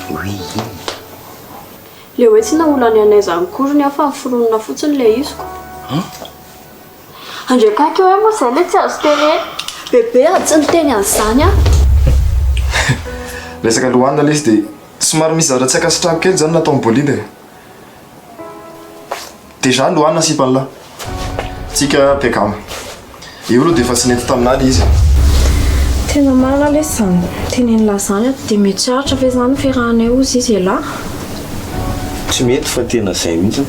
Hoe inona? Le hoe tsy naolany anay zany koriny aho fa noforonina fotsiny le iziko. An? Andre kaiky hoe moa zay le tsy azo tenena. Bebe a, tsy niteny an'izany aho. Resaka lohanina lesy dia somary misy zavatra tsy ankasitrahako kely zany nataon'i Bolida e. Déjà lohanina sipan'lah. Tsika mpiakama. Io aloha dia efa tsy nety taminah le izy e. Tena marina lesy zany teneninlah zany a, dia mety haharitra ve zany ny fiarahanay ozy izy elah? Tsy mety fa tena zay mihitsy.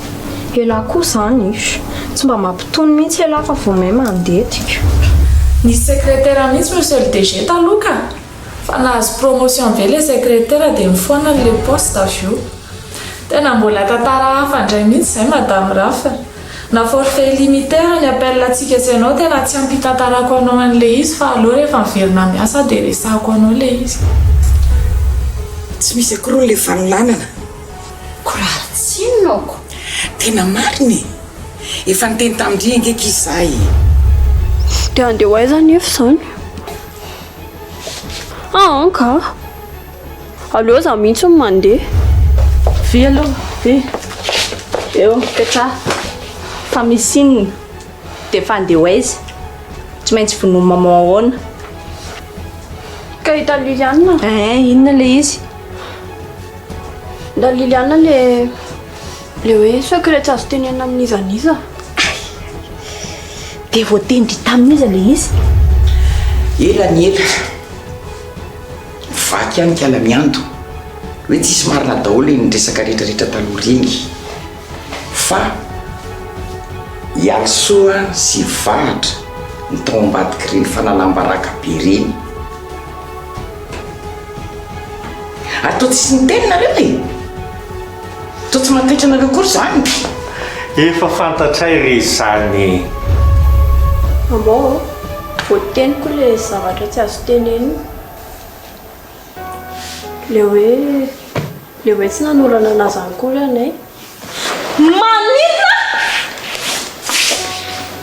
Elah koa zany ish, tsy mba mampitony mihitsy elah fa vao may mandetika. Nisy secrétaire mihitsy monsieur le DG taloha ka! Fa nahazo promotion be le secrétaire dia nifoanany le poste avy eo. Tena mbola tantara hafa indray mihitsy izay madame Rafa. Na forfait illimité ary ny appel antsika sy ianao tena tsy ampitantarako anao an'ilay izy fa aleo rehefa miverina miasa aho dia resahako anao ilay izy. Tsy misy akory le fanolanana. Ko raha tsinona ko. Tena marina e! Efa niteny tamin-dry ange akia za e! Dia handeha ho aiza anefa izany? Aa ka! Aleo za mihitsy no mandeha. Vy aloha, vy. Eo, mipetraha. Fa misy inona? Dia efa handeha ho aiza? Tsy maintsy vonoin'i maman ahoana? Ka hitan'i Liliane. Ein, inona ilay izy? Hitan'i Liliane le le hoe secret tsy azo tenenina amin'iza n'iza. Dia voatendry tamin'iza ilay izy? Ela ny ela. Vaky ihany kala mianto. Hoe tsisy marina daholo iny resaka rehetra rehetra taloha reny. Fa i Alisoa sy Vahatra no tao ambadik'ireny fanalam-baraka be reny. Ary toa tsisy niteny nareo e! Toa tsy mahataitra anareo akory izany. Efa fantatray re izany e! Maman ô, voateniko le zavatra tsy azo tenenina. Le hoe, le hoe tsy nanolana anazy akory anay. Maninona?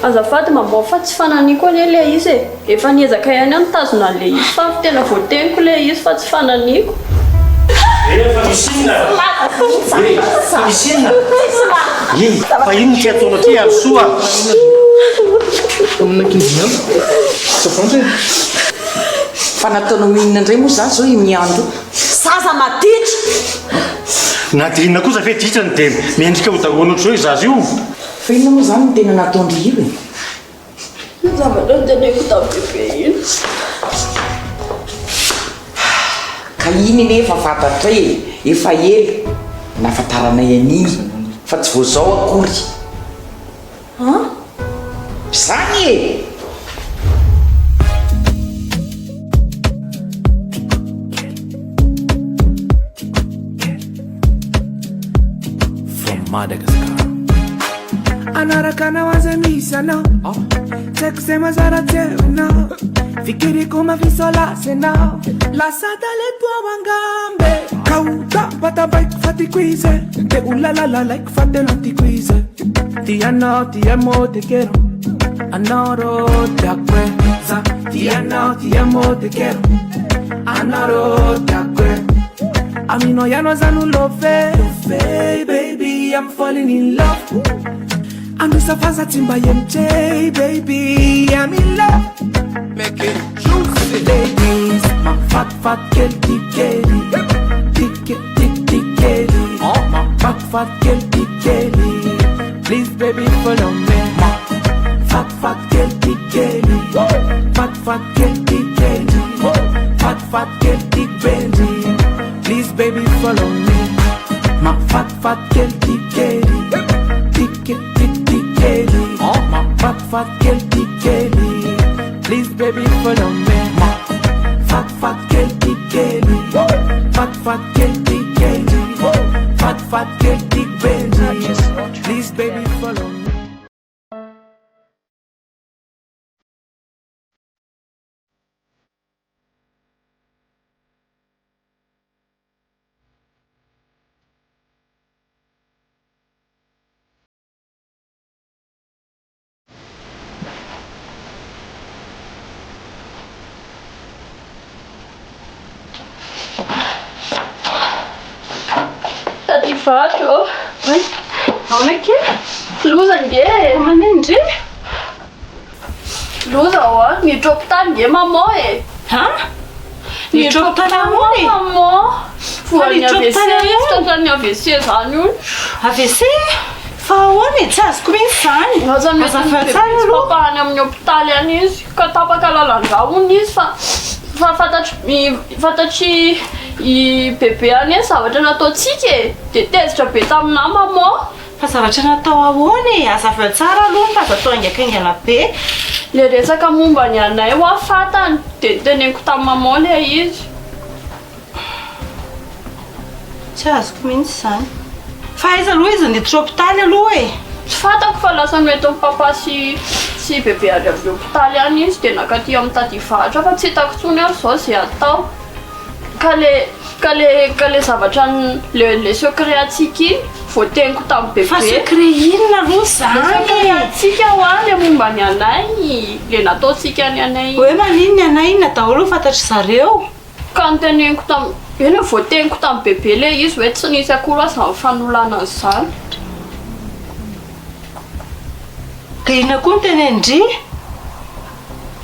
Azafady maman fa tsy fananiko anie ilay izy e! Efa niezaka ihany aho nitazona an'ilay izy fa tena voateniko ilay izy fa tsy fananiko. Eh fa misy inona? Eh fa misy inona? Eh fa inona ity ataonao ity Harisoa a? Fa nataonao inona indray moa za zao i Miando? Zaza maditra! Na dia inona kosa ve ditrany dia mendrika ho darohana ohatr'izao io zaza io? Fa inona moa izany no tena nataon-dry io e? Io zavatra noteneniko tamin'i bebe iny. Ka iny anie efa fantatray e, efa ela nahafantaranay an'iny fa tsy vao izao akory. An? Izany e! From Madagascar. Anaraka anao aza misy anao Tsy haiko izay mazara jerenao Fikiriko mafisolasy anao Lasa talento ao angambe Kaota batabaiko fa tiako izy Te ho lalalalaiko fa tena tiako izy Ti anao ti amo te quiero Anao tiako e Za ti anao ti amo te quiero Anao tiako e Aminao ianao za no love Love baby I'm falling in love Androsafaza tsy mba MJ baby I'm in love Make it juicy Ladies Mafatifaty kely ty kely Ty ke ty ty kely Mafatifaty kely ty kely Please baby follow me Mafatifaty kely ty kely Fatifaty kely ty kely Fatifaty kely ty bendy Please baby follow me Mafatifaty kely ty kely Ty ke ty ty kely Mafatifaty kely ty kely Please baby follow me Mafatifaty kely ty kely Fatifaty kely ty kely Fatifaty kely ty bendy Please baby follow me. Vato ô! Oay! Ahoana akia? Loza nge e! Maneno ndry? Loza hoa! Niditra hopitaly nge maman e! Han? Niditra hopitaly ahoana e? Maman! Voan'ny niditra AVC hopitaly izy, ahoana? tratran'ny AVC zany hono. AVC? Fa ahoana e? Tsy azoko mihitsy izany. Lasa Azafady mety tsara bebe sy aloha. papa any amin'ny hopitaly any izy ka tapaka lalan-drà hono izy fa fa fantatry i fantatry i bebe anie ny zavatra nataontsika e! Dia tezitra be taminà maman. Fa zavatra natao ahoana e? Azafady tsara aloha fa aza atao haingankaingana be. Le resaka momba ny anay hoa fantany dia noteneniko tamin'i maman le izy. Tsy azoko mihitsy izany. Fa aiza aloha izy niditra hopitaly aloha e? Tsy fantako fa lasa noentin'i papa sy sy bebe avy amin'ny hopitaly any izy dia nankaty amin'ny tadivaratra fa tsy hitako intsony ary izao izay atao. Ka le ka le ka le zavatra le le secret antsika iny voateniko tamin'i bebe. Fa secret inona aloha izany Le secret e? antsika hoa le momba ny anay, le nataontsika ny anay iny. Hoe maninona ny anay inona daholo no fantatry zareo? Ka noteneniko tam eny e voateniko tam bebe le izy hoe tsy nisy akory aza ny fanolanana izany. Dia inona koa no tenenin-dry?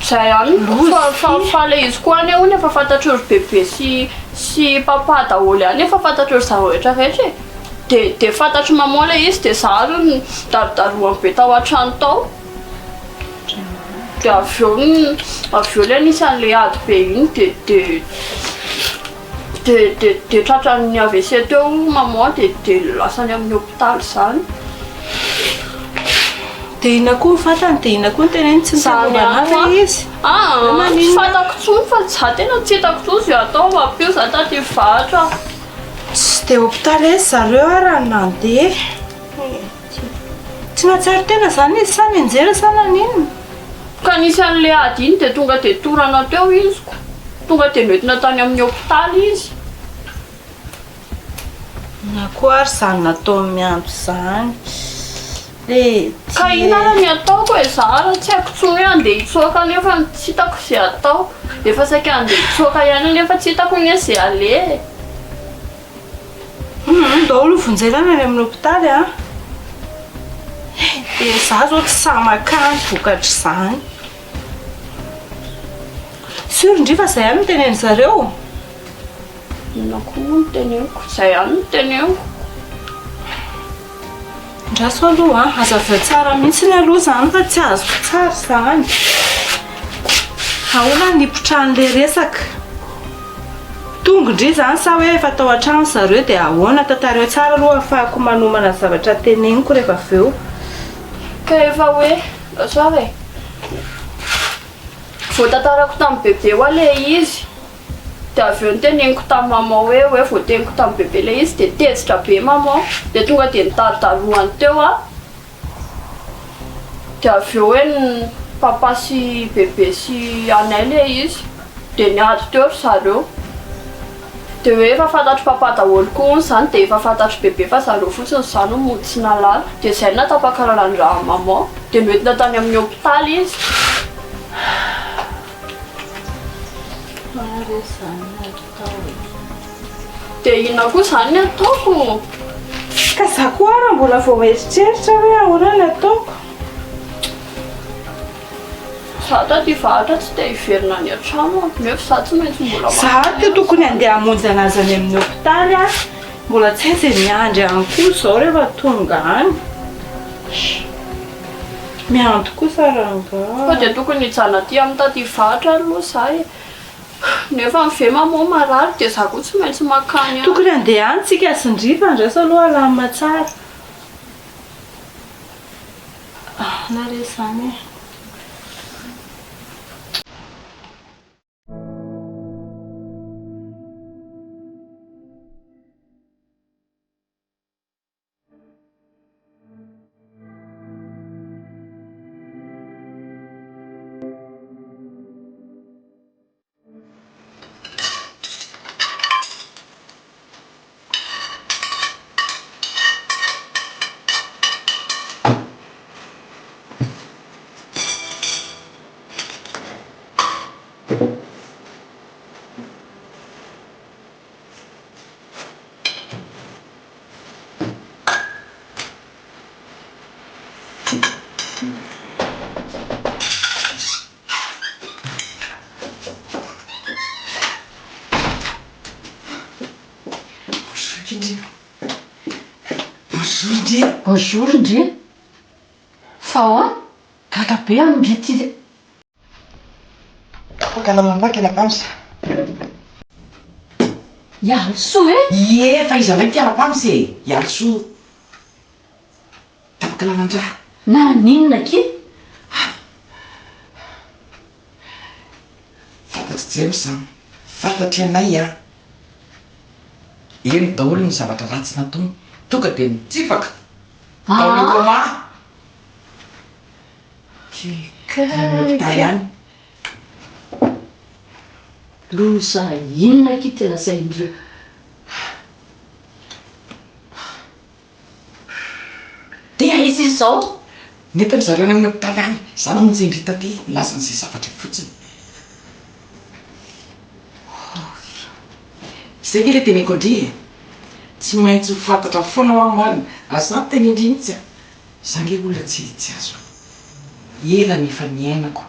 Zay ihany Loza fa fa ity. fa le izy koa anie hono efa fantatry ry bebe sy sy papa daholo ihany efa fantatry ry zareo rehetra rehetra e. De de fantatry maman le izy de za ary nidarodarohany be tao an-trano tao. Dia avy eo avy eo ilay nisy an'ilay ady be iny dia dia dia dia dia tratran'ny AVC teo maman dia dia lasa any amin'ny hopitaly izany. Dia inona koa ny fantany dia inona koa ny teneniny tsy niteny momba anah ve izy? Aa Hoe tsy maninona? fantako intsony fa za tena tsy hitako intsony izay atao fa ampio za taty Ivato. Tsy dia hopitaly aiza zareo ary raha nandeha. Tsy nahatsiaro tena izany izy sa nianjera sa naninona? Ka nisy an'ilay ady iny dia tonga dia torana teo izy ko. Tonga dia noentina tany amin'ny hopitaly izy. Na koa ary izany nataony miantso izany. Le Ka inona ary ny ataoko e? Za ary tsy haiko intsony hoe andeha hitsoaka nefa tsy hitako izay atao. Efa saika andeha hitsoaka ihany aho nefa tsy hitako anie izay aleha e. Humm ndao aloha vonjena any amin'ny hopitaly a! Dia za zao tsy sahy makany vokatr'izany. Sûr ndry fa zay ihany no tenenin zareo? Inona koa moa no teneniko? Zay ihany no teneniko. Andraso aloha a! Hazavao tsara mihitsiny aloha izany fa tsy azoko tsara izany. Ahoana ny nipotrahan'ilay resaka? Tonga ndry izany sa hoe efa tao an-trano zareo dia ahoana? Tantarao tsara aloha ahafahako manomana ny zavatra teneniko rehefa avy eo. Ka efa hoe, soava e! Voatantarako tamin'i bebe hoa ilay izy. Dia avy eo noteneniko tamin'i maman hoe hoe voateniko tamin'i bebe ilay izy dia tezitra be maman dia tonga dia nitarodarohany teo aho dia avy eo hoe ny papa sy bebe sy anay ilay izy dia niady teo ry zareo dia hoe efa fantatr'i papa daholo koa hono izany dia efa fantatr'i bebe fa zareo fotsiny izany no mody tsy nahalala dia izay no nahatapaka lalan-drà an'i maman dia noentina tany amin'ny hopitaly izy. Ahoana re izany no atao e? Dia inona koa izany ny ataoko? Ka za koa ara mbola vao mieritreritra hoe ahoana ny ataoko. Za taty Ivato tsy te hiverina any an-trano aho, nefa za tsy maintsy mbola Za ato tokony handeha hamonjy anazy any amin'ny hopitaly aho. Mbola tsy hay izay miandry any koa izao rehefa tonga any. Miandry kosa rangaha. Fa dia tokony hijanona aty amin'ny taty Ivato aloha za e. Nefa ny ve maman marary dia za koa tsy maintsy mankany any. Tokony handeha any tsika sy ndry fa andraso aloha alamina tsara. Ahoana re izany e. Ndry. Bonjour ndry. Bonjour ndry. Fa ahoana? Gaga be aho ndry ty. Tapaka lalandaka ilay Pams. Ialisoa e? Ie, fa iza indray ty Rapams e? Ialisoa. Tapaka lalan-drà. Naninona akia? Fantatr'i James an, fantatr'i anay an. Heno daholo ny zavatra ratsy nataony, tonga dia nitsipaka tao le coma. Any amin'ny hopitaly any. Loza inona akia ty lazain-dry? Dia aiza izy izao? Nentin-dry zareo any amin'ny hopitaly any. Izaho namonjy an-dry taty, nilaza an'izay zavatra fotsiny. Izay ange ilay teneniko an-dry e! Tsy maintsy ho fantatra foana hoa ny marina. Ary izaho miteny an-dry mihitsy a! Izaho ange olona tsy tsy azo ela ny efa niainako.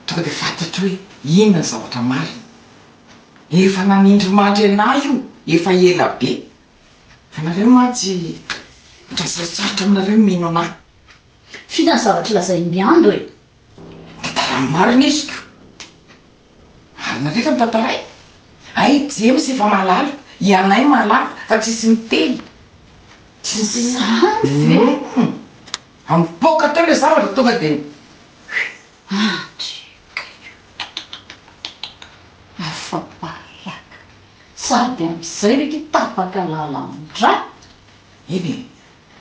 Tonga dia fantatro hoe inona ny zavatra marina. Efa nanindry mandry an'ahy io efa ela be. Fa nareo mantsy ohatran'ny sarotsarotra aminareo ny mino anah. F'inona ny zavatra lazain'i Ando e? Tantara marina izy ko. Marina rehetra ny tantarainy. Hay James efa mahalala, i Anay mahalala fa tsisy miteny. Tsisy miteny. Izany ve? Humm. Mipoaka teo ilay zavatra tonga dia. Andry kay. Afa-baraka. Sady amin'izay ve ity tapaka lalan-drà? Eny e!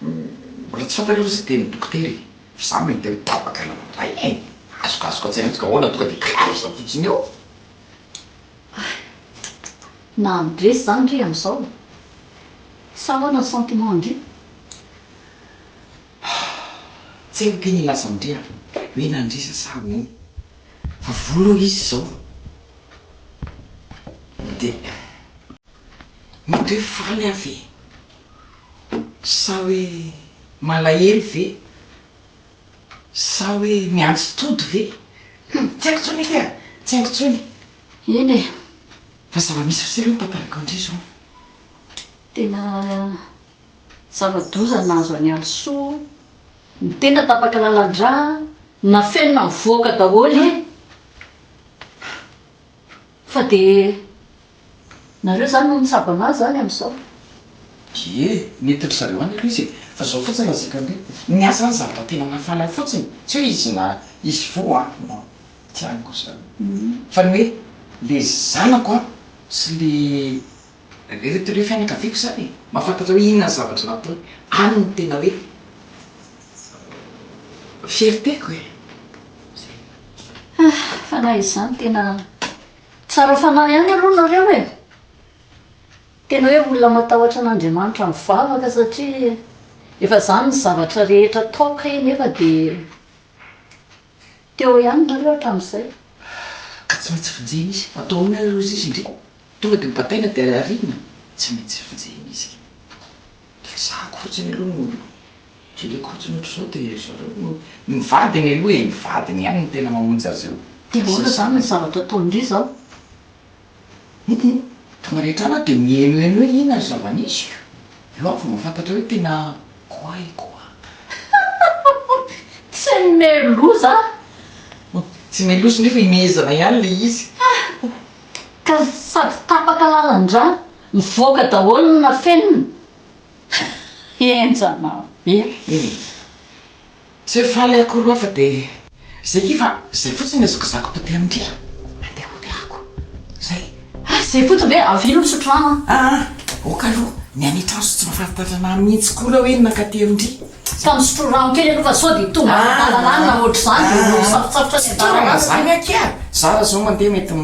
Mbola tsy fantatra aloha izay tenin'ny dokotera e! Fa za mahita hoe tapaka lalan-drà iny e! Azokazoko an-tsaina mihitsy ka ahoana tonga dia clair fotsiny eo? Nandresy izany ry amin'izao? Sa ahoana ny sentiment-ndry? Tsy haiko ange ny hilaza amin-dry a! Hoe nandresy sa ahoana? Fa voa aloha izy izao. Dia mety hoe faly aho ve? Sa hoe malahelo ve? Sa hoe miantso tody ve? Hum, tsy haiko intsony ity a! Tsy haiko intsony. Eny e! Fa zava-misy fotsiny aloha ny tantarako an-dry izao. Tena zava-doza ny nahazo an'i Alisoa. Ny tena tapaka lalan-drà, nafenina nivoaka daholo e! Fa dia nareo zany no mitsabo anazy zany amin'izao? Ie, nentin-dry zareo any aloha izy e! Fa zao fotsiny lazaiko an'ireo, ny ahy zany zavatra tena nahafaly ahy fotsiny, tsy hoe izy na izy voa an, non, tsy any kosa, fa ny hoe le zanako an, sy le reto le fianakaviako zany e, mahafantatra hoe inona ny zavatra nataony, any no tena hoe fierté-ko e! Zay. Fa na izany tena tsara fanahy ihany aloha nareo e! Tena hoe olona matahotra an'Andriamanitra mivavaka satria efa izany ny zavatra rehetra atao kay nefa dia teo ihany nareo hatramin'izay. Ka tsy maintsy vonjena izy, atao ahoana ary hozy izy ndry? Tonga dia bataina dia ariana? Tsy maintsy vonjena izy. Ezahako fotsiny aloha no Jereko fotsiny ohatr'izao dia ry zareo no, ny vadiny aloha e, ny vadiny ihany no tena mamonjy azy eo. Dia ahoana izany ny zavatra ataon-dry izao? Hum, tonga any an-trano aho dia mihenoheno hoe inona ny zava-nisy ko? Eo aho vao mahafantatra hoe tena quoi et quoi. Tsy mialoza a! Tsy mialoza nefa imehezana ihany ilay izy. Ka sady tapaka lalan-drà, mivoaka daholo ny nafenina. Henjana be. Eny e. Tsy hoe faly akory hoa fa dia zay ki fa zay fotsiny ny azokazako taty amin-dry a. Andeha hody ahako. Zay. Ah zay fotsiny ve? Avia aloha misotro rano an. Ah ah. Ok aloha. Ny any an-trano tsy mahafantatra anah mihitsy koa raha hoe nankaty amin-dry. Ka misotro rano kely aloha fa sao dia tonga any an-dalana any na ohatr'izany dia ho sarotsarotra any an-dalana any. Tsy torana zany akia. Za raha zao mandeha mety.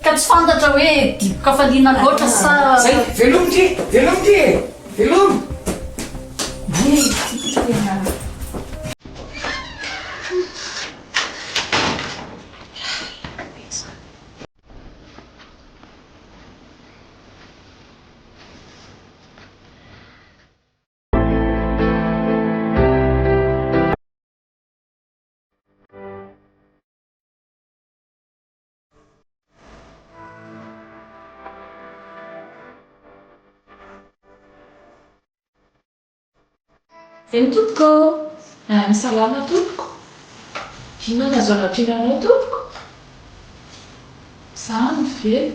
Ka tsy fantatra hoe dibo-kafaliana loatra sa. Zay, veloma ty, veloma ty e! Veloma! Eny tompoko ô! Any salama tompoko. Inona no azo anampiana anao tompoko? Zany ve?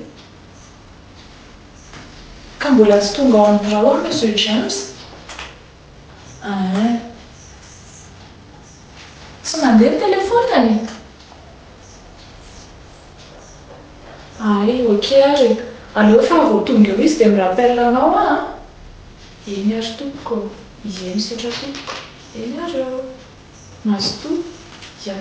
Ka mbola tsy tonga ao amin'ny birao ary Monsieur James? Ein. Tsy mandeha ny telefaoniny? Hay, ok ary e. Aleo fa vao tonga eo izy dia mi-rappel anao aho an! Eny ary tompoko ô. Ie misaotra tompoko. Eny ary ô. Mazotoa. Ia.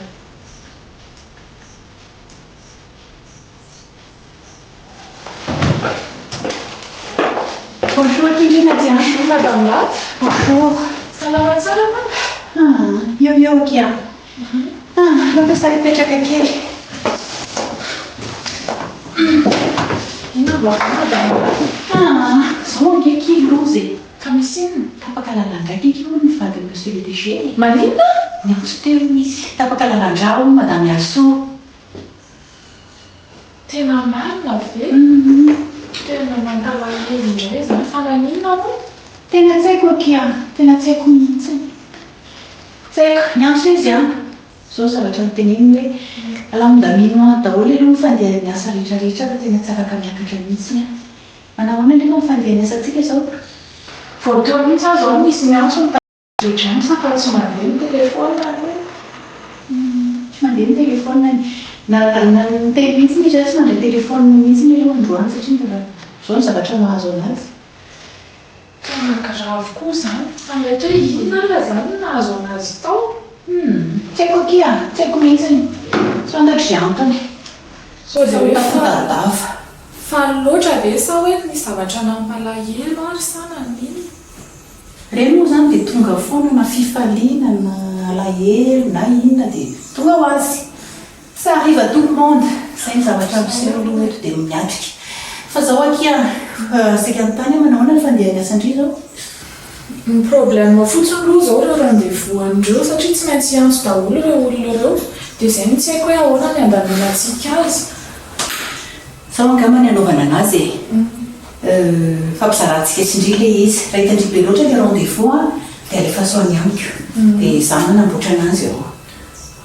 Bonjour Kiki Nadia. Bonjour Madame Lava. Bonjour. Salama tsara va? Ah, eo eo akia. Ah, aleo fa hipetraka kely. Inona vaovao Madame Lava? Ah, zao ange ki loza e. Ka misy inona? Tapaka lalan-dra Kiki hono ny vadin'i Monsieur le DG e. Maninona? Niantso teo izy. Tapaka lalan-dra hono Madame Ialisoa. Tena marina ve? Tena mankalahelo indray izany fa naninona moa? Tena tsy haiko akia, tena tsy haiko mihitsiny. Tsy haiko, niantso izy an! Izao ny zavatra noteneniny hoe, alamindamino any daholo aloha ny fandehan'ny asa rehetra rehetra fa tena tsy afaka miakatra mihitsiny aho. Manao ahoana anefa ny fandehan'ny asantsika izao? Vao teo mihitsy aho izao no nisy niantso ny Ry James fa tsy mandeha ny telephone aloha. Tsy mandeha ny telephone-ny. Na na niteny mihitsy izy hoe tsy mandray telephone mihitsy aloha androany satria mbola izao ny zavatra mahazo anazy. Tena grave koa izany. Fa mety hoe inona ary izany no nahazo anazy tao? Humm. Tsy haiko akia, tsy haiko mihitsy. Tsy fantatro izay antony. Sao dia hoe Mitakotadava. faly loatra ve sa hoe nisy zavatra nampalahelo ary sa naninona? Ireny moa izany dia tonga foana na fifaliana na alahelo na inona dia tonga ho azy. Ça arrive à tout le monde. Izay ny zavatra miseho aloha eto dia miatrika. Fa izao akia saika anontany aho manahoana ny fandehan'ny asan-dry izao? Ny problème fotsiny aloha izao ireo rendez-vous an'ireo satria tsy maintsy hiantso daholo ireo olona ireo dia izay no tsy haiko hoe ahoana ny handaminantsika azy. Sao angamba ny hanaovana anazy e! Fampizarantsika sy ndry ilay izy. Raha hitan-dry be loatra ilay rendez-vous an, dia alefaso any amiko. Dia izaho manamboatra anazy eo.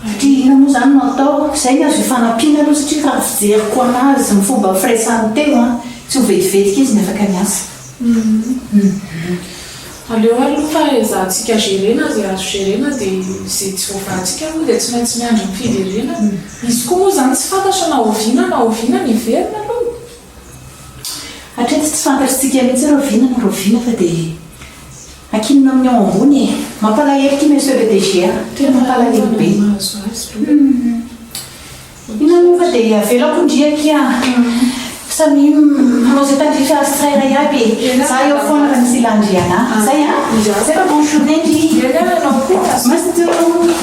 Satria inona moa izany no atao? Izay ny azo ifanampiana aloha satria raha ny fijeriko anazy, ny fomba firesany teo an, tsy ho vetivetika izy ny afaka miasa. Aleo aloha fa ezahantsika gérer-na izay azo gérer-na dia izay tsy voavahantsika aloha dia tsy maintsy miandry ny fiverenana. Izy koa moa izany tsy fantatra na oviana na oviana ny hiverina aloha. Hatreto tsy fantatr'tsika mihitsy rahoviana na rahoviana fa dia ankinina amin'ny ao ambony e! Mampalahelo ity Monsieur le DG a! Tena mampalahelo be. Inona moa fa dia avelako ndry akia Samia manao izay tandrify azy tsirairay aby e! Za eo foana raha misy ilan-dry anah. Zay an! Zay fa bonne journée ndry! Mazotoa!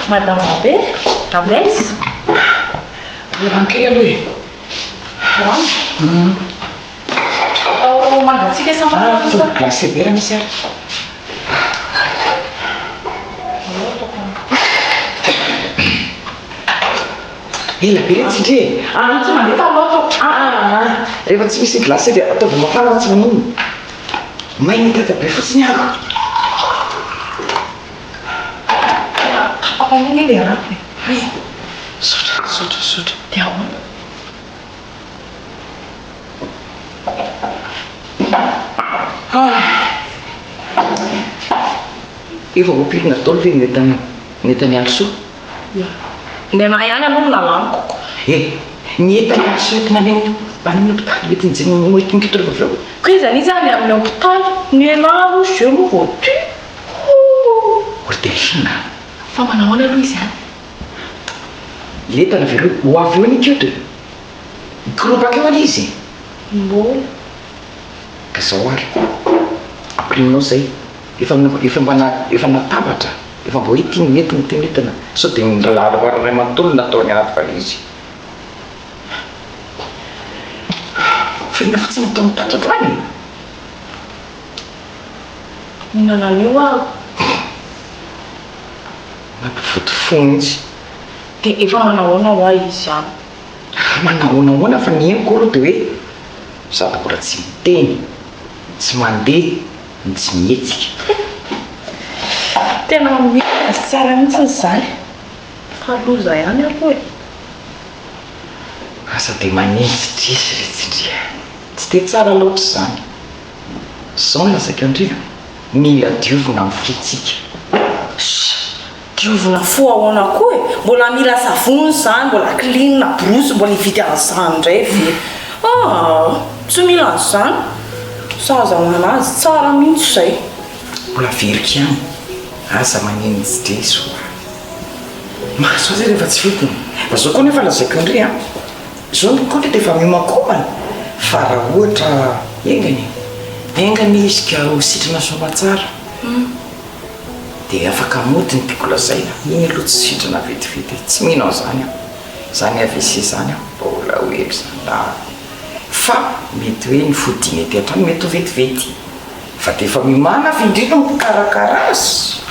Madame Rabe, avy aiza? Rano kely aloha e. Rano? Atao mangatsiaka sa Ah, ataovy glacé be raha misy ary. Ela be re tsindry e. Ah, tsy mandeha fa aleo ataoko. Ah, rehefa tsy misy glacé dia ataovy mafana fa tsy maninona. May ny dada be fotsiny aho. Tapaka anie ilay rano e. Hay. Misaotra, misaotra, misaotra. Dia ahoana? Efa voapirina daholo ve ny entana ny entan'i Alisoa? Ny anah ihany aloha no nalamiko ko. Eh! Ny entan'i Alisoa entina any amin'ny any amin'ny hopitaly mety ny hoentin'i Koto rehefa avy eo. Ko iza n'iza any amin'ny hopitaly? Ny anah aloha je aloha vao tu. Hoo! Ry Delphine a! Fa manahoana aloha izy any? Ilay entana avy aloha ho avy eo anie Koto e! Hikoropaka eo anie izy e! Mbola. Ka zao ary, ampirimao zay, efa efa mba na efa natambatra, efa mba hoe ity no entina ity no entina, sao dia ny lalao iray manontolo no nataony anaty valizy. Fa inona fotsiny no ataon'i Tatra androany e? Mihinana an'io aho. Mampivoty fo mihitsy. Dia efa manahoana hoa izy any? Manahoanahoana fa ny henoko aloha dia hoe sady mbola tsy miteny, tsy mandeha no tsy mihetsika. Tena mety sy tsara mihitsy izany. Fa loza ihany aloha e. Aza dia manenji-dresy ry tsindria. Tsy dia tsara loatra izany. Izao no lazaiko an-dry a, mila diovina ny fontsika. Diovina fo ahoana koa e? Mbola mila savony izany, mbola clean, borosy, mbola hividy an'izany indray ve? Ah! Tsy mila an'izany. Sahaza ho an'azy tsara mihitsy izay. Mbola averiko ihany, aza manenji-dresy hoa. Mahazo azy rehefa tsy fidiny. Fa zao koa nefa lazaiko an-dry an, zao ny koa dia efa miomankomana fa raha ohatra enga anie, enga anie izy ka ho sitrana soamatsara. Dia afaka mody ny tiako lazaina, iny aloha tsy sitrana vetivety e, tsy mino an'izany aho, izany AVC izany aho, mbola ho ela izany raha fa mety hoe ny fodiana ety an-trano mety ho vetivety, fa dia efa miomàna avy indry no mikarakara azy,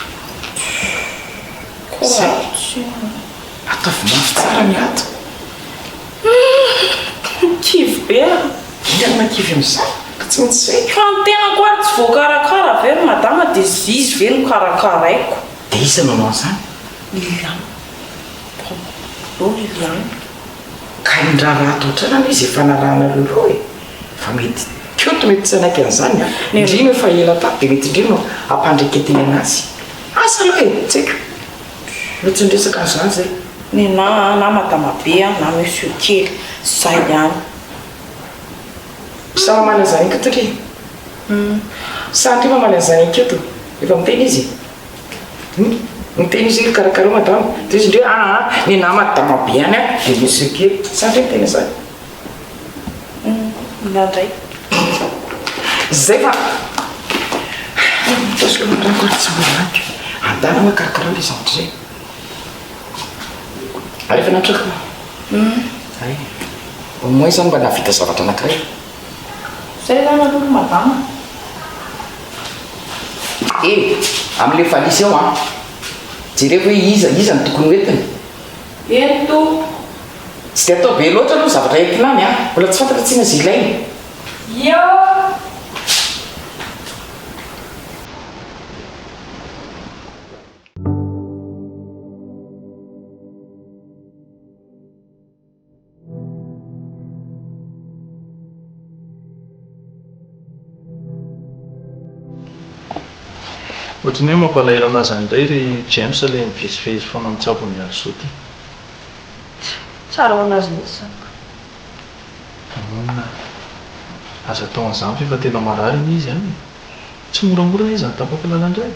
zay, ataovy mafy tsara ny ato. Kivy be aho. Inona no mahakivy amin'izany? Ka tsy maintsy zay. Fa ny tenako ary tsy voakarakara ve ry madama dia izy ve no karakaraiko? Dia iza no hanao an'izany? Liliane. Bon, Liliane. Ka ny raharaha ato an-trano anie izay fanarahanareo ireo e! Fa mety Koto mety tsy hanaiky an'izany an! Ndry no efa ela tato dia mety ndry no hampandreketiny an'azy. Asa aloha e! Tsy haiko. Mety tsy niresaka an'izany izay. Nenà na madama be na monsieur kely, zay ihany. Sa mamaly an'izany Ikoto ry? Sa ndry mamaly an'izany Ikoto? Efa miteny izy? Hum? Miteny izy hoe karakarao madama, dia izy ndry hoe aa nenà madama be ihany an, dia monsieur kely. Sa ndry miteny an'izany? Indraindray. Zay fa Ataosika mandrako ary tsy mbola laniko. Andana hoa karakarao ilay zavatra izay. Ary efa natraka. Hay. Au moins zany mba nahavita zavatra anankiray. Zay zany aloha ry madama. Eh, amin'ilay valizy ao an. Jereo hoe iza iza no tokony ho entina. Eny tompoko. Tsy dia atao be loatra aloha ny zavatra entina any an. Mbola tsy fantatra tsinona izay ilaina. Io! Ohatran'ny hoe mampalahelo an'azy any indray ry James ilay mivezivezy foana mitsabo an'i Harisoa ity. Tsara ho an'azy mihitsy izany ka. Naninona? Aza atao an'izany fa efa tena marary anie izy any e. Tsy moramora anie izany tapaka lalan-dra e.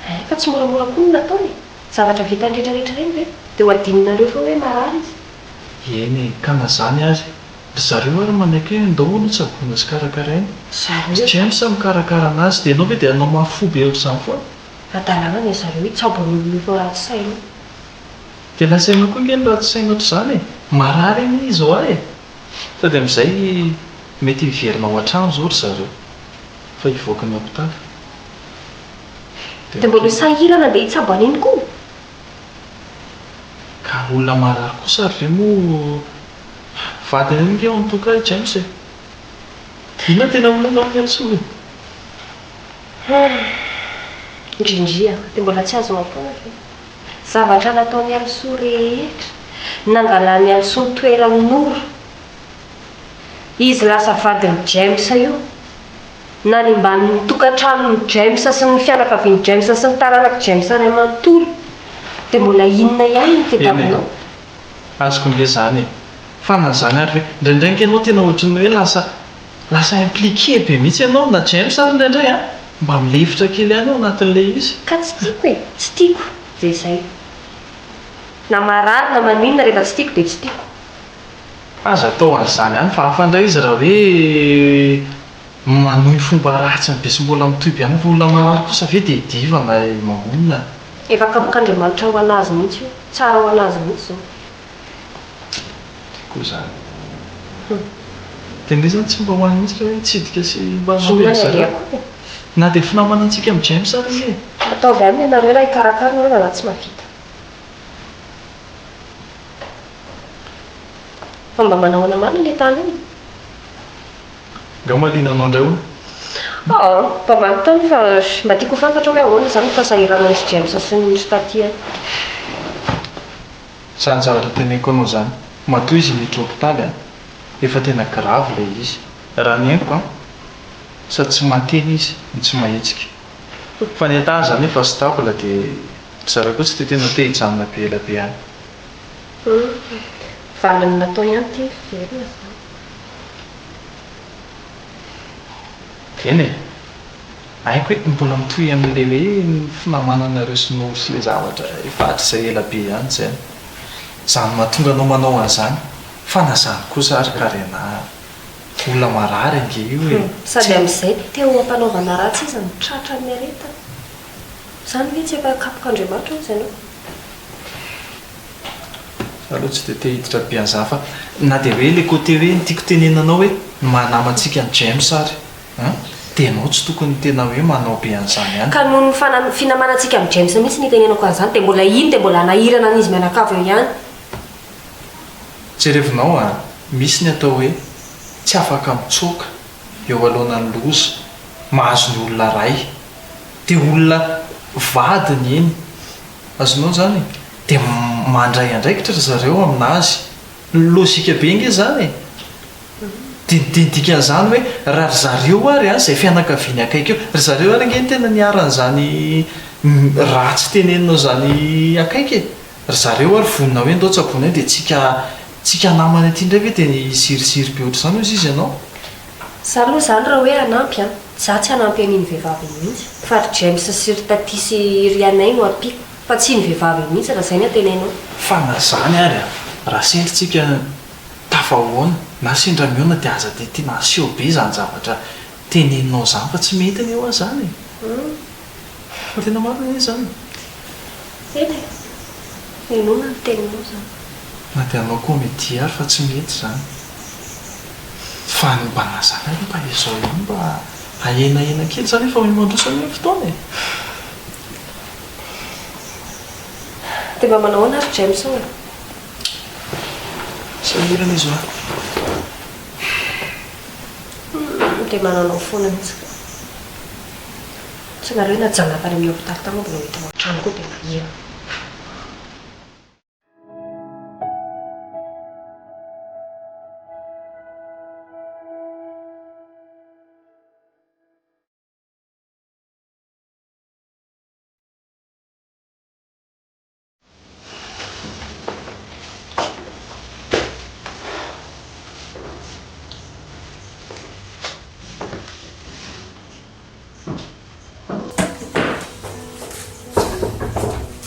Hay fa tsy moramora koa ny nataony e. Zavatra vitany rehetra rehetra ireny ve dia ho adinonareo fa hoe marary izy? Eny e, ka na izany aza e. Ry zareo ary manaiky hoe ndao aloha tsaboina sy karakaraina. Zareo? James mikarakara anazy dia ianao ve dia hanao mafy fo be ohatr'izany foana? Hadalana ny zareo hitsabo an'io olona efa ratsy saina io. Dia lasa ianao koa ange no ratsy saina ohatr'izany e! Marary anie izy hoa e! Sady amin'izay mety hiverina ao an-trano izao ry zareo fa hivoaka ny hopitaly. Dia mbola ho sahirana andeha hitsabo an'iny koa? Ka olona marary kosa ary ve moa vadiny anie en tout cas i James e! Inona no tena olana amin'i Alisoa e? Humm. Ndrindria a! Dia mbola tsy azonao foana ve? Zavatra nataon'i Alisoa rehetra, nangalan'i Alisoa ny toeran'i Noro. Izy lasa vadin'i James io. Nanimbany ny tokantranon'i James sy ny fianakavian'i James sy ny taranak'i James iray manontolo. Dia mbola inona ihany no Eny e. tadiavinao? Azoko ange izany e. Fa na izany ary ve, indraindray ange ianao tena ohatran'ny hoe lasa lasa impliqué be mihitsy ianao, na James ary indraindray an, mba milefitra kely ihany ao anatin'ilay izy. Ka tsy tiako e, tsy tiako, dia izay. Na marary na maninona rehefa tsy tiako dia tsy tiako. Aza atao an'izany ihany fa hafa indray izy raha hoe manohy ny fomba ratsiny be sy mbola mitohy be ihany fa olona marary kosa ve dia divana e, mamonina. Efa kapok'Andriamanitra ho an'azy mihitsy io, tsara ho an'azy mihitsy izao. Tiako izany. Dia ndry izany tsy mba ho any mihitsy raha hoe hitsidika sy mba hanampy Inona an-dry ny zareo. alehako any e? Na dia finamanantsika amin'i James ary anie e. Ataovy aminy ianareo raha hikarakara nareo fa za tsy mahavita. Fa mba manahoana marina ilay tany iny? Angamba liana anao indray hono. Aa, mba manontany fa mba tiako ho fantatra hoe ahoana izany ny fahasahiranan'i James sy ny ry Taty any. Izany zavatra teneniko anao izany, matoa izy miditra hopitaly an, efa tena grave ilay izy. Raha ny henoko an, sady tsy mahateny izy no tsy mahetsika. Fa ny état izany efa stable dia ry zareo koa tsy dia tena te hijanona be ela be any. Humm, valiny natao ihany ity, velona izany. Eny e! Haiko hoe mbola mitohy amin'ilay hoe ny finamananareo sy Noro sy ilay zavatra efa hatrizay ela be ihany izay. Izany mahatonga anao manao an'izany. Fa na izany kosa ary Karena a! Olona marary ange io e! Sady amin'izay teo am-panaovana ratsy izy no tratran'ny aretina. Izany ve tsy efa kapok'Andriamanitra hozy ianao? Za aloha tsy dia te hiditra be an'izany fa na dia hoe ilay côté hoe ny tiako tenenina anao hoe ny maha namantsika an'i James ary an! dia ianao tsy tokony tena hoe manao be an'izany ihany. Ka noho ny fana finamanantsika amin'i James mihitsy no itenenako an'izany dia mbola iny dia mbola hanahirana an'izy mianakavy eo ihany. Jerevinao an! Misy ny atao hoe tsy afaka mitsoaka eo aloanan'ny loza mahazo ny olona iray dia olona vadiny iny Azonao zany e! Dia mandray andraikitra ry zareo aminazy. Logique be nge zany e! Dia dia ny dikan'izany hoe raha ry zareo ary an, izay fianakaviany akaiky eo, ry zareo ary ange no tena niharan'izany ratsy teneninao izany akaiky e! Ry zareo ary vonona hoe ndao tsaboina eo dia tsika tsika namana ety indray ve dia hiziriziry be ohatr'izany hozy izy ianao? Za aloha zany raha hoe hanampy an, za tsy hanampy an'iny vehivavy iny mihitsy fa ry James sy ry Taty sy ry Anay no ampiako fa tsy iny vehivavy iny mihitsy raha zay ny antenainao. Fa na zany ary an, raha sendra tsika tafahoana na sendra mihaona dia aza dia tena aseho be izany zavatra teneninao izany fa tsy mety anie hoa zany e! Tena marina anie izany e! Eny e! Henoina ny teninao izany. Na dia hanao comédie ary fa tsy mety izany. Fa ny mba nazava aloha mba izao ihany mba ahenahena kely izany efa miha-mandroso anie ny fotoana e! Dia mba manao ahoana ary James ô? Sahirana izy hoa. Humm dia mananao foana mihitsy ka. Tsy nareo najanona tany amin'ny hopitaly tany moa mbola ho hita ao an-trano koa dia naheno.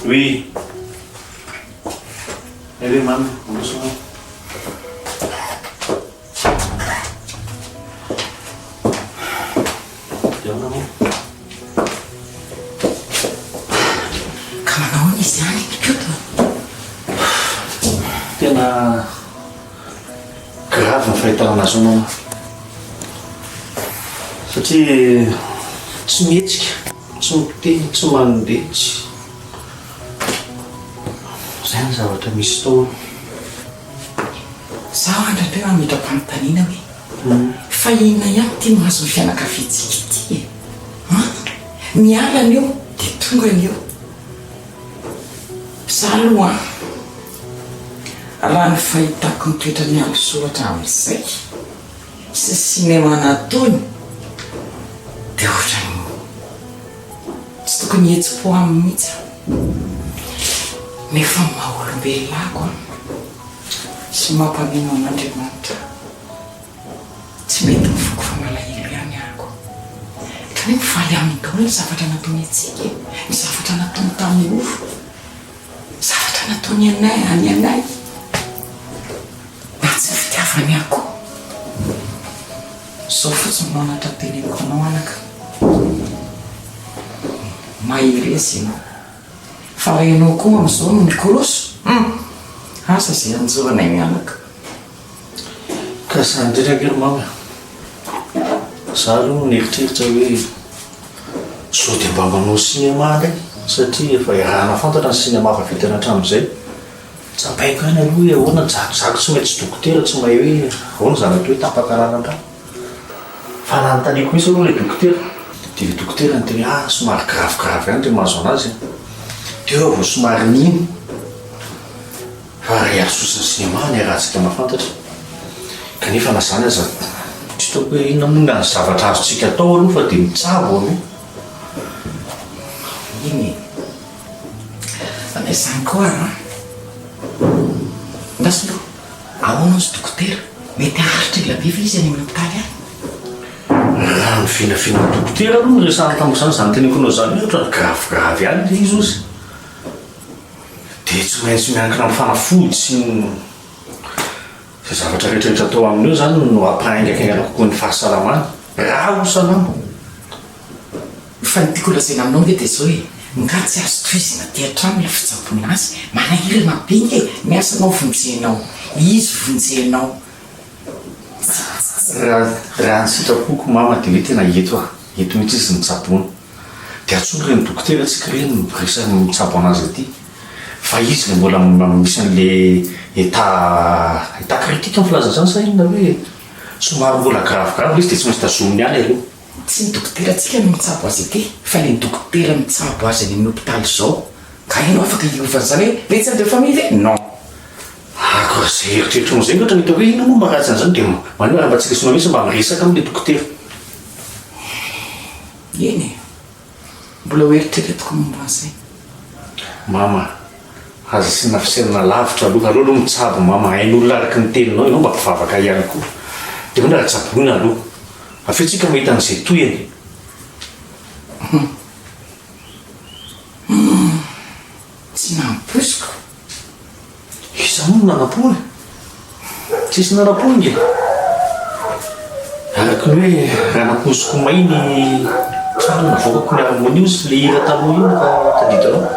Oui. Allez, mamy, mandroso anao. Dia ahoana moa? Ka manao ahoana izy any, Koto? Tena. Grave ny fahitana anazy ao mama. Satria tsy mihetsika, tsy miteny, tsy mandeha, tsy. Izay ny zavatra misy tao. Izaho indraindray mametra-panontaniana hoe fa inona ihany ity mahazo ny fianakaviantsika ity e? An? Miala ny eo dia tonga ny eo. Izaho aloha an, raha ny fahitako ny toetran'i Alisoa hatramin'izay sy ny sinema nataony dia ohatran'ny tsy tokony hihetsi-po aminy mihitsy aho. Nefa ny maha olombelona ahy koa sy mampamino an'Andriamanitra tsy mety ny foko fa malahelo ihany aho ko. Ohatran'ny hoe mifaly aminy daholo ny zavatra nataony antsika e, ny zavatra nataony tamin'i Noro, ny zavatra nataony anay any anay, na tsy ny fitiavany ahy koa. Izao fotsiny no anatra teneniko anao anaka, mahereza ianao. Fa raha ianao koa amin'izao no mikoroso, hum! Asa izay hanjo anay mianaka. Ka izany indrindra ange ry mama e! Za aloha nieritreritra hoe sao dia mba manao cinéma indray satria efa iarahana fantatra ny cinéma efa vitany hatramin'izay. Tsapaiko ihany aloha hoe ahoana, zako tsy maintsy dokotera tsy mahay hoe ahoana izany atao hoe tapaka lalan-drà. Fa nanontaniako mihitsy aloha ilay dokotera, dia ilay dokotera niteny hoe ah somary grave grave ihany ilay mahazo anazy an! Teo aho vao somary nino fa raha hiarososa ny cinéma ny raha-tsika mahafantatra. Kanefa na izany aza tsy hitako hoe inona moa ny zavatra azontsika atao aloha fa dia mitsabo aloha. Eny e! Fa na izany koa ary an! Andraso aloha. Ahoana ozy dokotera? Mety haharitra ela be ve izy any amin'ny hopitaly any? Raha ny vinavinan'ny dokotera aloha no resahana tamin'izany, izany teneniko anao izany hoe ohatran'ny gravigravy ihany ilay izy ozy. Dia tsy maintsy miankina amin'ny fanafody sy ny izay zavatra rehetrarehetra atao aminy eo izany no hampahaingankaingana kokoa ny fahasalamany. Raha ho salama. Fa ny tiako lazaina aminao nge dia zao e, nga tsy azo tohizina aty an-trano ilay fitsaboana azy, manahirana be nge ny asanao vonjenao, izy vonjenao, tsy tsy. Raha raha ny sitrapoko mama dia hoe tena eto aho, eto mihitsy izy no tsaboina. Dia antsoina ireny dokotera tsika ireny miresaka mitsabo anazy aty. Fa izy ilay mbola misy an'le état état critique ny filaza an'izany sa inona hoe somary mbola grave grave ilay izy dia tsy maintsy tazominy any aloha. Tsy ny dokoterantsika no mitsabo azy aty fa le dokotera mitsabo azy any amin'ny hopitaly izao. Ka ianao afaka hiova an'izany hoe médecin de famille ve? Non. Araka izay eritreritrinao izay ohatra ny hitako hoe inona moa maharatsy an'izany dia maninona raha mba tsy lesona mihitsy mba miresaka amin'ilay dokotera. Eny e. Mbola ho eritreretiko momba an'izay. Mama, aza asiana fisainana lavitra aloha, aleo aloha mitsabo mama, hain'olona araka ny teninao, ianao mba mpivavaka ihany koa. Dia ahoana raha tsaboina aloha? Avy eo tsika mahita an'izay tohiny. Hum. Hum. Tsy nampoiziko. Iza moa no nanam-po e? Tsisy nanam-po nge. Araka ny hoe raha nampoiziko may ny trano navoakako ny harmonie ozy ilay hira taloha iny raha tadidinao.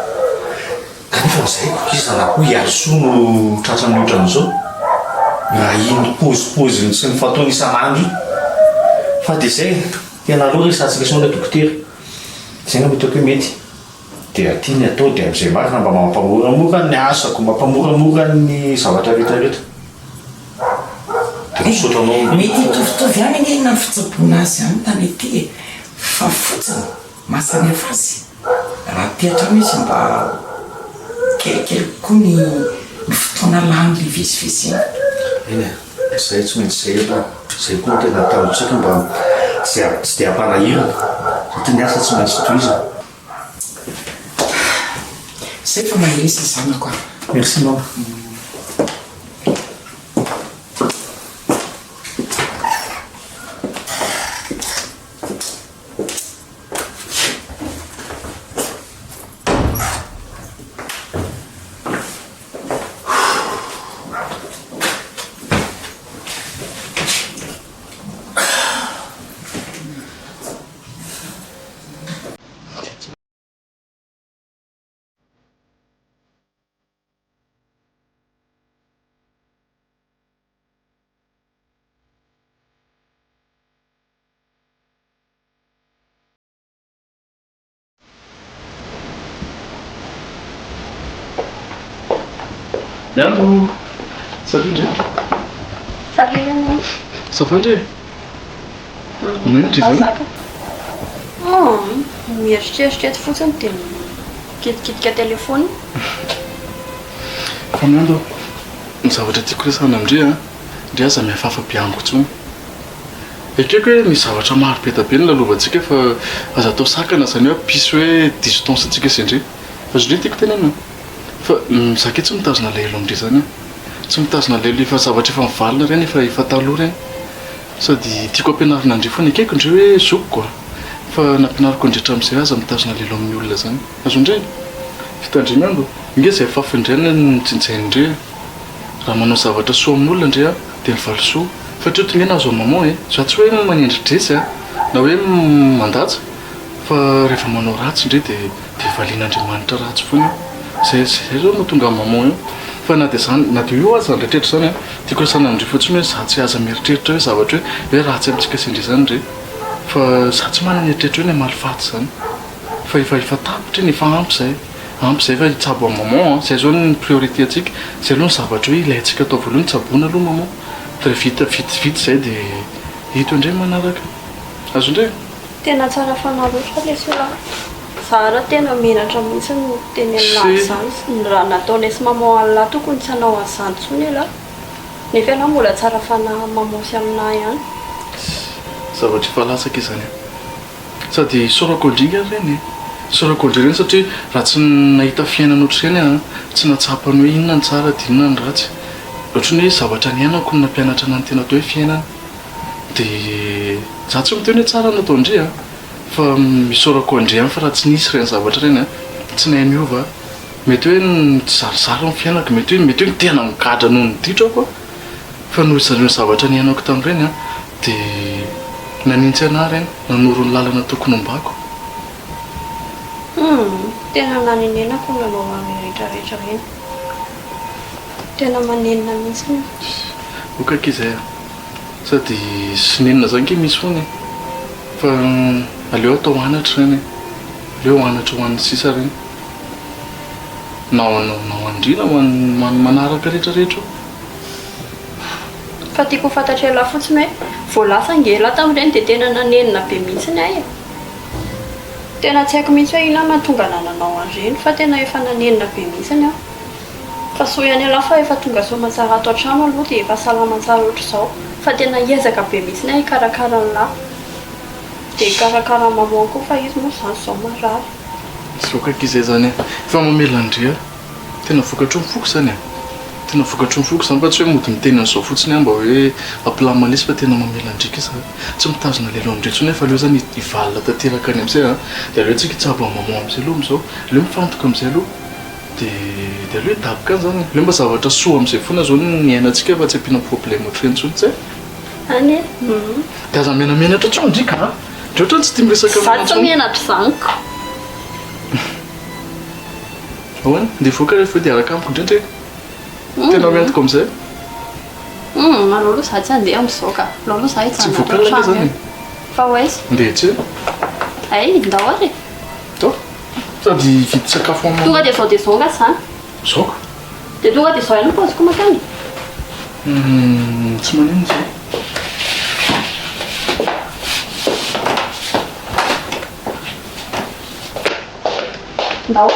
Kanefa ny zaiko iza na koa i Alisoa no tratran'ny ohatran'izao. Raha iny paozipaoziny sy ny fataony isan'andro iny. Fa dia izay e, tena aleo resahantsika soa ilay dokotera. Izay angamba hitako hoe mety. Dia aty ny atao dia amin'izay marina mba mampamoramora ny asako, mampamoramora ny zavatra rehetra rehetra. Dia misaotra anao. Mety hitovitovy ihany anie na ny fitsaboana azy any tany aty e! Fa fotsiny maha samihafa azy raha aty an-trano izy mba kelikely kokoa ny ny fotoana lany le hivezivezena. Eny e, izay tsy maintsy izay aloha, izay koa no tena ataontsika mba tsy tsy dia hampanahirana satria ny asa tsy maintsy tohizana. Zay fa mahereza zanako a. Merci mama. Miandry. Salut ndry. Salut Nani. Ça va ndry? Manino ndry zany? Mieritreritra eto fotsiny dia mikitikitika téléphone. Fa miandry aho. Ny zavatra tiako resahana amin-dry an, ndry aza mihafahafa be amiko intsony. Ekeko hoe misy zavatra maro be dia be nolalovantsika fa aza atao sakana izany hoe hampisy hoe distance antsika sy ndry. Azon-dry ny tiako tenenina? Fa za kay tsy mitazona alahelo amin-dry izany an. Tsy mitazona alahelo efa zavatra efa mivalona ireny efa efa taloha ireny. Sady tiako ampianarina an-dry foana, ekeko ndry hoe zokiko an. Fa nampianariko an-dry hatramin'izay aza mitazona alahelo amin'ny olona izany. Azon-dry? Fitandremana. Nge izay fafin-dry no jinjain-dry e. Raha manao zavatra soa amin'olona ndry dia ny valisoa. Fa hatreto nge nahazo an'i maman e. Za tsy hoe manendry dresy a, na hoe mandatsa, fa rehefa manao ratsy ndry dia dia valian'Andriamanitra ratsy foana io. Zay zay zao no mahatonga an'i maman io. Fa na dia zany na dia io aza ny rehetrarehetra zany a, tiako resahana amindry fotsiny hoe za tsy aza mieritreritra hoe zavatra hoe hoe ratsy amintsika sy ndry zany ndry. Fa za tsy manana eritreritra hoe ny hamaly faty zany. Fa efa efa tapitra iny, efa ampy zay. Ampy zay fa hitsabo an'i maman an, zay zao ny priorité antsika, zay aloha ny zavatra hoe ilaintsika atao voalohany, tsaboina aloha maman, fa rehefa vita vita vita zay dia ito indray ny manaraka. Azo indray? Tena tsara fanahy loatra lesy io an! Za ara tena menatra mihitsy ny miteny an'lah izany, ny raha nataonay sy maman an'lah tokony tsy hanao an'izany intsony elah, nefa elah mbola tsara fanahy amin'ny maman sy aminah ihany. Zavatra efa latsaka izany an! Sady isaorako indrindra ary ireny e! Isaorako indrindra ireny satria raha tsy nahita fiainana ohatr'ireny aho, tsy nahatsapa ny hoe inona ny tsara dia inona ny ratsy. Ohatran'ny hoe zavatra niainako no nampianatra anah ny tena atao hoe fiainana. Dia za tsy miteny hoe tsara ny nataon-dry an! Fa isaorako an-dry ihany fa raha tsy nisy ireny zavatra ireny an, tsy nahay niova aho. Mety hoe nizarizary ny fiainako, mety hoe mety hoe tena nigadra noho ny ditrako aho. Fa noho ireny zavatra niainako tamin'ireny an, dia nanintsy anah ireny, nanoro ny lalana tokony hombako. Humm, tena nanenenako ny nanao an'ireny rehetra rehetra ireny. Tena manenina mihitsy aho. Ok akia izay a! Sady sy nenina izany akia misy foana e! Fa aleo atao anatra ireny e! Aleo anatra ho an'ny sisa ireny. Na ho an-dry na ho an'ny manaraka rehetra rehetra eo. Fa tiako ho fantatr'elah fotsiny hoe vao lasa ange elah tamin'ireny dia tena nanenina be mihitsiny aho e! Tena tsy haiko mihitsy hoe inona no nahatonga anah nanao an'ireny fa tena efa nanenina be mihitsiny aho. Fa soa ihany elah fa efa tonga soamantsara ato an-trano aloha dia efa salama tsara ohatr'izao. Fa tena hiezaka be mihitsiny aho hikarakara an'lah. Dia hikarakara an'i maman koa fa izy moa izany izao marary. Tsy voaka akia izay izany e! Efa mamela an-dry a! Tena vokatry ny foko izany e! Tena vokatry ny foko izany fa tsy hoe mody miteny an'izao fotsiny aho mba hoe hampilamina an'izy fa tena mamela an-driaka izy zany. Tsy mitazona lelo amin-dry intsony aho fa aleo izany hivalona tanteraka any amin'izay an! Dia aleo tsika hitsabo an'i maman amin'izay aloha amin'izao. Aleo mifantoka amin'izay aloha. Dia dia aleo hidaboka any izany e! Aleo mba zavatra soa amin'izay foana izao no niainantsika fa tsy ampiana problème ohatr'ireny intsony, tsy hay? Any e! Dia aza menamenatra intsony ndry ka! Ndry ohatran'ny tsy tia miresaka Za aminà tsy intsony. menatra izany ko! Ahoana? Ndeha hivoaka rehefa eo dia hiaraka amiko indray ndry e? Tena miantoka amin'izay? Humm, aleo aloha za tsy handeha amin'izao ka. Aleo aloha za Tsy hijanona hivoaka ato alina an-trano zany e? eo. Fa ho aiza? Ndeha hiantsena. Hay, ndao ary e. Ndao. Sady hividy sakafo amin'ny Tonga dia izao dia izao angaha izany? Izao ka. Dia tonga dia izao ihany ny paoziko mankany? Humm, tsy maninona izay. Ndao.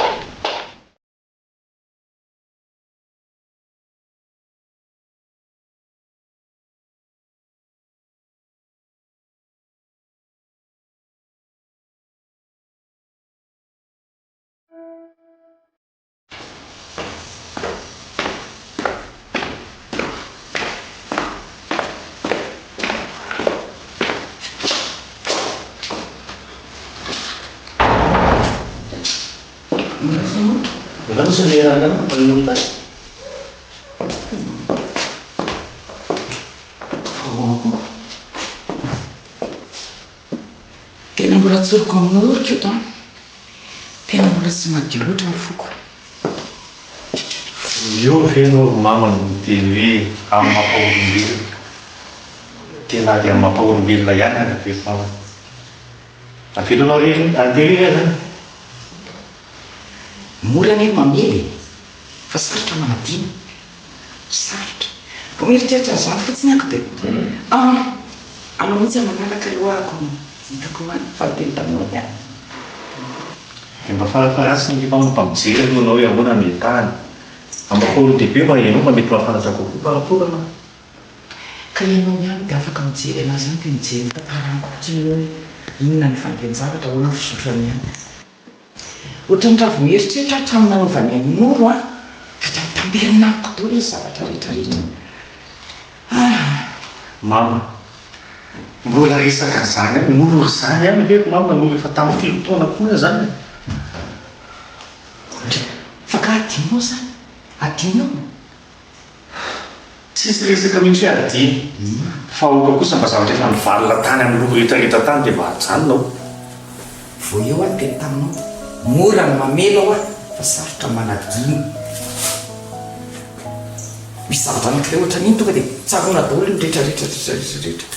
Tena mbola tsoriko aminao ry Koto an! Tena mbola tsy madio loatra ny foko. Eo ve ianao ry mama no miteny hoe amin'ny maha-olombelona? Dia na dia amin'ny maha-olombelona ihany aza ve ry mama? Avelanao irery handeha irery aho izany? Mora anie ny mamela e! Fa sarotra manadino. Sarotra. Vao mieritreritra an'izany fotsiny ako dia ah! Alao mihitsy aho manaraka aloha ako no hitako any fa niteny taminao ny ahy. Dia mba farafaharatsiny ange mama mba mijery aloha anao hoe ahoana ny état-ny. Amin'ny maha olon-dehibe mba ianao mba mety mahafantatra kokoa par rapport anah. Ka ianao ihany dia afaka mijery anazy ihany dia mijery ny tantarany fotsiny hoe inona ny fandehan-javatra, ahoana ny fizotrany ihany. Ohatran'ny raha vao mieritreritra aho hatramin'ny nanaovany an'i Noro an, dia mitamberina amiko daholo ny zavatra rehetra rehetra. Ah! Mama, mbola resaka an'izany ihany, Noro izany ihany ve ry mama, Noro efa tamin'ny firy taona koa izany e? Ndry, fa ka adinonao izany? Adinonao? Tsisy resaka mihitsy hoe adino, fa aoka kosa mba zavatra efa nivalona tany amin'ny loha rehetra rehetra tany dia mba ajanona ao. Vao eo aho niteny taminao, mora ny mamela hoa fa sarotra ny manadino. Misy zavatra anankiray ohatran'iny tonga dia tsaroana daholo ny rehetra rehetra rehetra rehetra rehetra.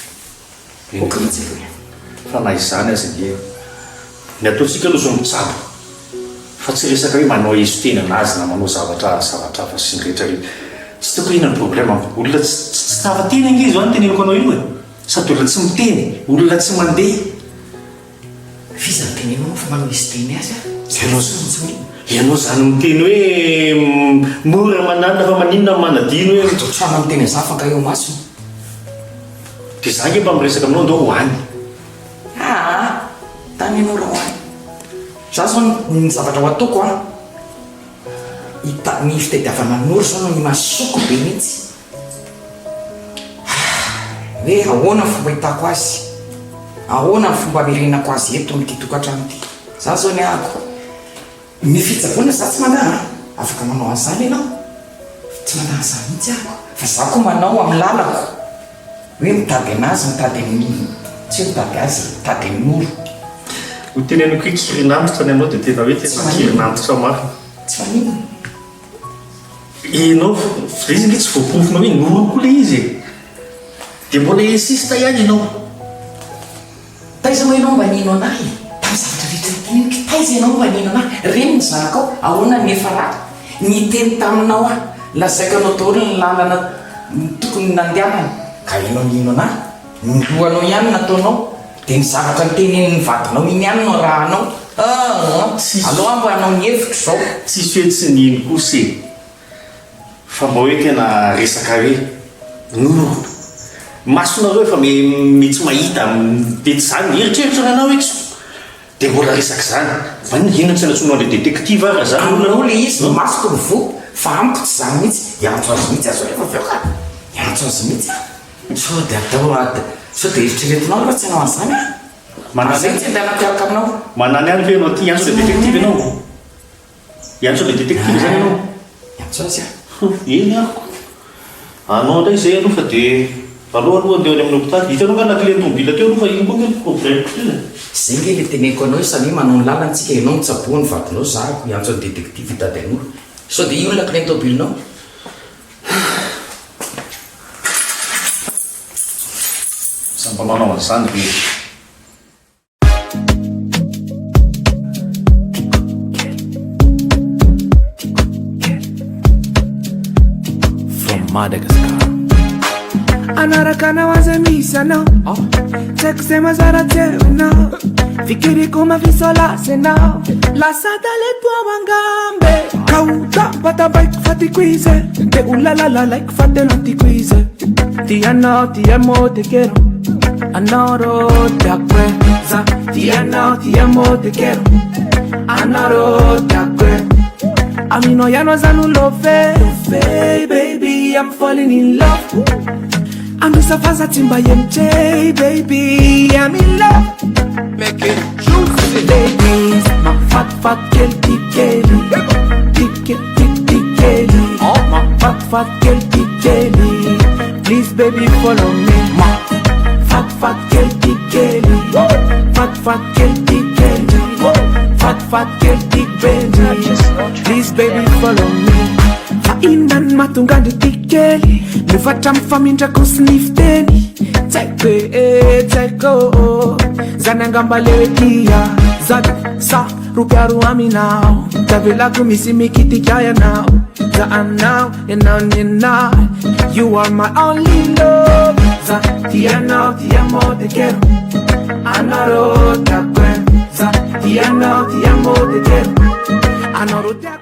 Aoka mihitsy aloha e. Fa na izany aza ange, ny ataontsika aloha izao mitsabo fa tsy resaka hoe manao eso-teny anazy na manao zavatra zavatra hafa sy ny rehetra rehetra. Tsy hitako hoe inona ny problème amiko. Olona tsy tsy tafa-teny ange izany teneniko anao io e. Sady olona tsy miteny, olona tsy mandeha. F'iza no tenenao fa manao eso-teny azy aho? Ianao ianao izany miteny hoe mora mananina fa maninona ny manadino hoe. Ato an-trano miteny an'izany fa nga eo imasony. Dia za ange mba miresaka aminao ndao ho any. Aa! Tany ianao raha ho any. Za zao ny zavatra ho ataoko an, hita, ny fitadiavana an'i Noro zao no imasoko be mihitsy. Hoe ahoana ny fomba ahitako azy, ahoana ny fomba hamerenako azy eto amin'ity tokantrano ity. Zany zao ny ahako. Ny fitsaboana za tsy mandà an! Afaka manao an'izany ianao. Tsy mandà an'izany mihitsy aho. Fa za koa manao amin'ny lalako. Hoe mitady an'azy, mitady an'i, tsy hoe mitady azy e, mitady an'i Noro. Ho teneniko hoe kirin'antitra ny anao dia tena hoe tena kirin'antitra marina. Tsy maninona. Ianao, ilay izy ange tsy voaporofonao hoe Noro koa ilay izy e. Dia mbola insiste ihany ianao. Taiza moa ianao mba nino an'ahy e? Tamin'ny zavatra rehetra noteneniko, taiza ianao mba nino an'ahy? Reny ny zanakao, ahoana ny niafarany? Niteny taminao aho, lazaiko anao daholo ny lalana tokony nandehanana, ka ianao nino an'ahy? Ny lohanao ihany nataonao, dia ny zavatra notenenin'ny vadinao iny ihany no arahanao. Aa! Aleo aho mba hanao ny hevitro izao. Tsisy hoe tsy nino kosa e! Fa mba hoe tena resaka hoe noro masonareo efa mety mahita mety zany eritreritra ny anao hoe tsy de mbola resaka zany fa inona tsy anantsoinao anle détective ary zany olona Aminao le izy ny masoko no voa fa amiko tsy zany mihitsy, hiantso azy mihitsy aho zao rehefa avy eo ka, hiantso azy mihitsy aho, sao de atao ady, sao de eritreretinao aloha tsy hanao an'izany aho, Manana zay tsy andehanako hiaraka aminao. Manana ihany ve ianao ty hiantso le détective ianao? Hiantso ilay détective izany ianao? Hiantso azy aho. Eny ary ko. Anao indray izay aloha fa dia aleo aloha handeha any amin'ny hopitaly. Hitanao nga lakile ny tomobile teo aloha fa iny koa ange ny problème-ko teo e. Izay nge ilay teneniko anao hoe samia manao ny lalany tsika, ianao mitsaboa ny vadinao, za hiantso an'i détective hitady an'olo. Sao dia io ny lakile ny tomobilinao? Samy mba manao an'izany ve e? From Madagascar. Anaraka anao aza misy anao Tsy haiko izay mazara tsy hainao Fikiriko mafisolasy ianao Lasa talento ao angambe Ka ho tapatapaiko fa tiako izy Dia ho lalalalaiko fa tena tiako izy Ti anao ti amo te quiero Anao tiako e Za ti anao ti amo te quiero Anao tiako e Aminao ihany aza no love Love baby I'm falling in love Androsa fa za tsy mba MJ baby I'm in love Make it juicy Ladies Mahafatifaty kely ty kely Ty kely ty ty kely Mahafatifaty kely ty kely Please baby follow me Mahafatifaty kely ty kely Fatifaty kely ty kely Fatifaty kely ty baby Please baby follow me Fa inona no mahatonga andry ty kely Miova hatramin'ny famindrako sy ny fiteny Tsy haiko e, tsy haiko Zany angamba le hoe tia Zany sa ropiaro aminao Tsy avelako misy mikitika ianao. Za aminao, ianao ny anahy. You are my only love. Za tia anao, ti amo, te quiero. Anao ro tiako e. Za tia anao, ti amo, te quiero. Anao ro tiako.